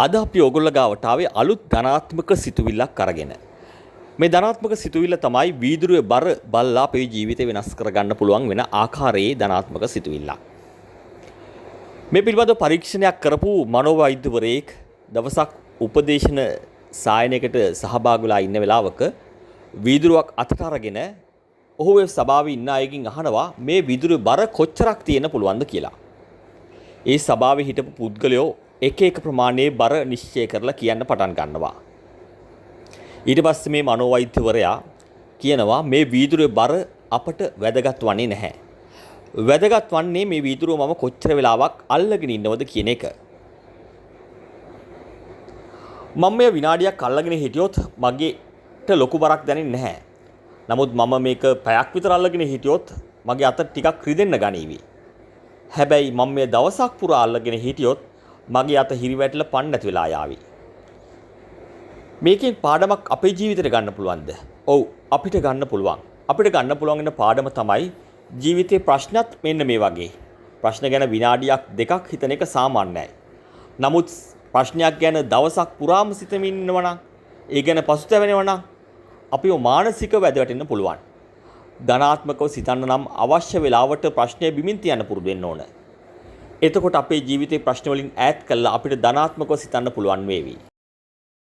අද අපි ඔයගොල්ලෝ ගාවට ආවේ අලුත් ධනාත්මක සිතුවිල්ලක් අරගෙන. මේ ධනාත්මක සිතුවිල්ල තමයි වීදුරුවේ බර බලලා අපේ ජීවිතය වෙනස් කරගන්න පුළුවන් වෙන ආකාරයේ ධනාත්මක සිතුවිල්ලක්. මේ පිළිබඳව පරීක්ෂණයක් කරපු මනෝවෛද්‍යවරයෙක් දවසක් උපදේශන සායනයකට සහභාගී වෙලා ඉන්න වෙලාවක වීදුරුවක් අතට අරගෙන ඔහු ඒ සභාවේ ඉන්න අයගෙන් අහනවා මේ වීදුරුවේ බර කොච්චරක් තියෙන්න පුළුවන්ද කියලා. ඒ සභාවේ හිටපු පුද්ගලයෝ එක එක ප්‍රමාණයේ බර නිශ්චය කරලා කියන්න පටන් ගන්නවා. ඊට පස්සේ මේ මනෝවෛද්‍යවරයා කියනවා මේ වීදුරුවේ බර අපට වැදගත් වන්නේ නැහැ. වැදගත් වන්නේ මේ වීදුරුව මම කොච්චර වෙලාවක් අල්ලගෙන ඉන්නවද කියන එක. මම මේ විනාඩියක් අල්ලගෙන හිටියොත් මගේට ලොකු බරක් දැනෙන්නේ නැහැ. නමුත් මම මේක පැයක් විතර අල්ලගෙන හිටියොත් මගේ අත ටිකක් රිදෙන්න ගනීවි. හැබැයි මම මේ දවසක් පුරා අල්ලගෙන හිටියොත් මගේ අත හිරිවැටිලා පණ නැති වෙලා යාවි. මේකෙන් පාඩමක් අපේ ජීවිතේට ගන්න පුළුවන්ද? ඔව්, අපිට ගන්න පුළුවන්. අපිට ගන්න පුළුවන් වෙන පාඩම තමයි ජීවිතේ ප්‍රශ්නත් මෙන්න මේ වගේ. ප්‍රශ්න ගැන විනාඩියක් දෙකක් හිතන එක සාමාන්‍යයි. නමුත් ප්‍රශ්නයක් ගැන දවසක් පුරාම සිතමින් ඉන්නවා නම්, ඒ ගැන පසුතැවෙනවා නම් අපිව මානසිකව ඇද වැටෙන්න පුළුවන්. ධනාත්මකව සිතන්න නම් අවශ්‍ය වෙලාවට ප්‍රශ්නය බිමින් තියන්න පුරුදු වෙන්න ඕන. එතකොට අපේ ජීවිතේ ප්‍රශ්න වලින් ඈත් කරලා අපිට ධනාත්මකව සිතන්න පුළුවන් වේවි.